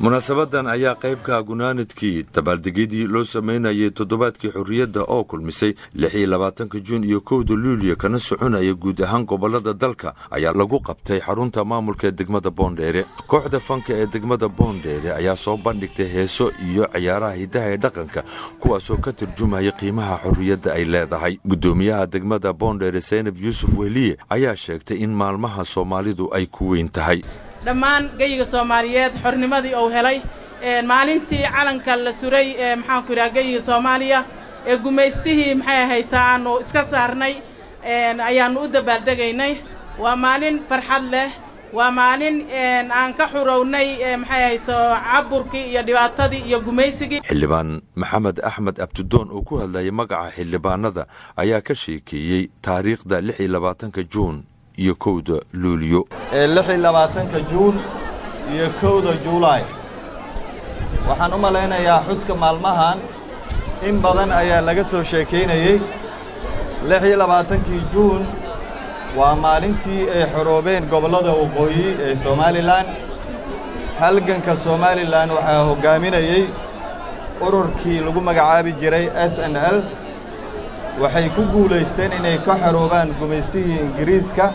Munaasabadan ayaa qaybka gunaanadkii dabaaldegyadii loo sameynayay toddobaadkii xorriyadda oo kulmisay 26-ka Juun iyo 1-da Luuliyo, kana soconaya guud ahaan gobolada dalka, ayaa lagu qabtay xarunta maamulka ee degmada Boondheere. Kooxda fanka ee degmada Boondheere ayaa soo bandhigtay heeso iyo ciyaaraha hiddaha ee dhaqanka, kuwaasoo ka turjumaya qiimaha xorriyadda ay leedahay. Gudoomiyaha degmada Boondheere, Seynab Yuusuf Wehliye, ayaa sheegtay in maalmaha Soomaalidu ay ku weyn tahay. Dhammaan geyiga Soomaaliyeed xornimadii uu helay maalintii calanka la suray ee, maxaanku yidhaha, geyiga Soomaaliya ee gumaystihii, maxay ahayd, aanu iska saarnay ayaannu u dabaaldegaynay. Waa maalin farxad leh, waa maalin aan ka xurownay, maxay ahayd, caburkii iyo dhibaatadii iyo gumaysigii. Xildhibaan Maxamed Axmed Abtidoon oo ku hadlayay magaca xildhibaanada ayaa ka sheekeeyey taariikhda 26-ka Juun iyo 1-da Luuliyo. Ee 26-ka Juun iyo 1-da Juulaay, waxaan u malaynayaa xuska maalmahan in badan ayaa laga soo sheekaynayey. 26-kii Juun waa maalintii ay xoroobeen gobollada waqooyi ee Somalilan. Halganka Somalilan waxaa hoggaaminayey ururkii lagu magacaabi jiray SNL. Waxay ku guulaysteen inay ka xoroobaan gumaystihii Ingiriiska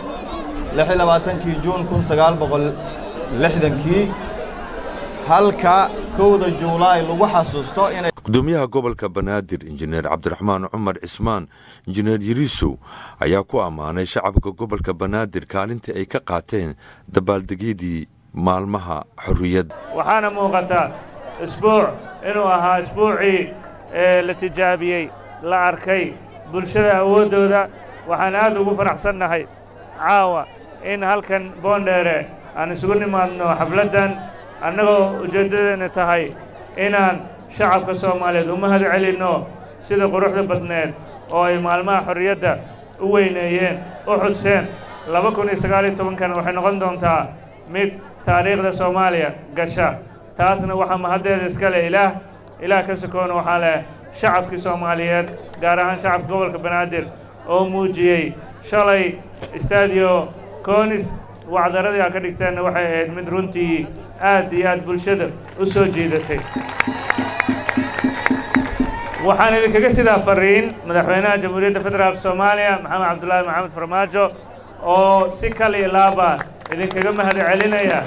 26-kii Juun 1960-kii, halka 1-da Juulaay lagu xasuusto inay Gudoomiyaha gobolka Banaadir, Injineer Cabdiraxmaan Cumar Cismaan Injineer Yariisow, ayaa ku ammaanay shacabka gobolka Banaadir kaalintii ay ka qaateen dabaaldegyadii maalmaha xorriyadda. Waxaana muuqata isbuuc inuu ahaa isbuucii ee la tijaabiyey, la arkay bulshada awooddooda. Waxaan aad ugu faraxsannahay caawa in halkan Boondheere aan isugu nimaadno xafladdan, annagoo ujeeddadeenna tahay inaan shacabka Soomaaliyeed u mahad celinno sida quruxda badneed oo ay maalmaha xorriyadda u weyneeyeen, u xuseen. 2019-kana waxay noqon doontaa mid taariikhda Soomaaliya gasha. Taasna waxaa mahaddeeda iska leh Ilaah. Ilaah ka sokoona waxaa leh shacabkii Soomaaliyeed, gaar ahaan shacabka gobolka Banaadir oo muujiyey shalay Stadio Conis. Wacdaradii aa ka dhigteenna waxay ahayd mid runtii aad iyo aad bulshada u soo jiidatay. Waxaan idinkaga sidaa fariin Madaxweynaha Jamhuuriyadda Federaalka Soomaaliya, Maxamed Cabdullaahi Maxamed Farmaajo, oo si kal iyo laaba idinkaga mahad celinaya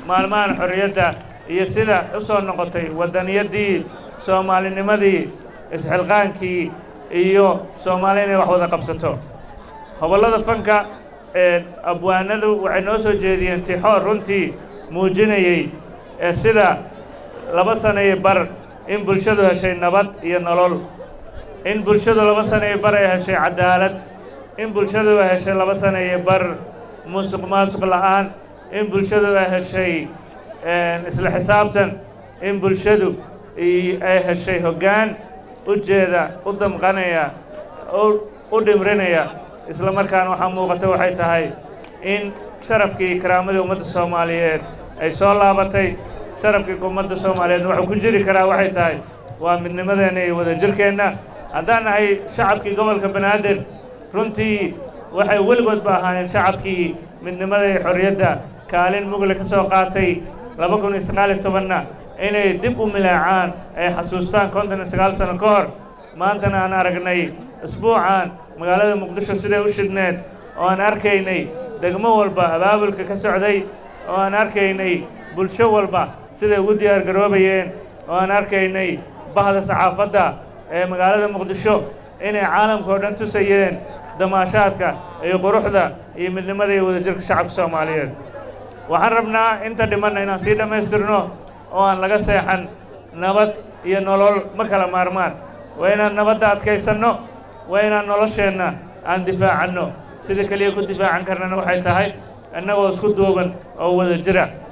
maalmahan xorriyadda iyo sida u soo noqotay waddaniyaddii, soomaalinimadii, isxilqaankii iyo Soomaali inay wax wada qabsato. Hobollada fanka abwaanadu waxay noo soo jeediyeen tixo runtii muujinayey sida 2 sano iyo bar in bulshadu heshay nabad iyo nolol, in bulshadu 2 sano iyo bar ay heshay cadaalad, in bulshadu ay heshay 2 sano iyo bar musuq maasuq la'aan, in bulshadu ay heshay isla xisaabtan, in bulshadu ay heshay hoggaan u jeeda, u damqanaya, u dhimrinaya. Isla markaana waxaa muuqata waxay tahay in sharafkii iyo karaamadii ummadda Soomaaliyeed ay soo laabatay. Sharafkii ummadda Soomaaliyeed wuxuu ku jiri karaa waxay tahay waa midnimadeenna iyo wadajirkeenna. Haddaan nahay shacabkii gobolka Banaadir, runtii waxay weligoodba ahaayeen shacabkii midnimada iyo xorriyadda kaalin mugle ka soo qaatay. 2019-na inay dib u mileecaan, ay xasuustaan 59 sano ka hor, maantana aan aragnay isbuucan magaalada Muqdisho siday u shidhneed, oo aan arkaynay degmo walba abaabulka ka socday, oo aan arkaynay bulsho walba siday ugu diyaar garoobayeen, oo aan arkaynay bahda saxaafadda ee magaalada Muqdisho inay caalamka oo dhan tusayeen damaashaadka iyo quruxda iyo midnimada iyo wadajirka shacabka Soomaaliyeed. Waxaan rabnaa inta dhimanna inaan sii dhammaystirno oo aan laga seexan. Nabad iyo nolol ma kala maarmaan. Waa inaan nabadda adkaysanno, waa inaan nolosheenna aan difaacanno. Sida keliya ku difaacan karnana waxay tahay innagoo isku duuban oo wada jira.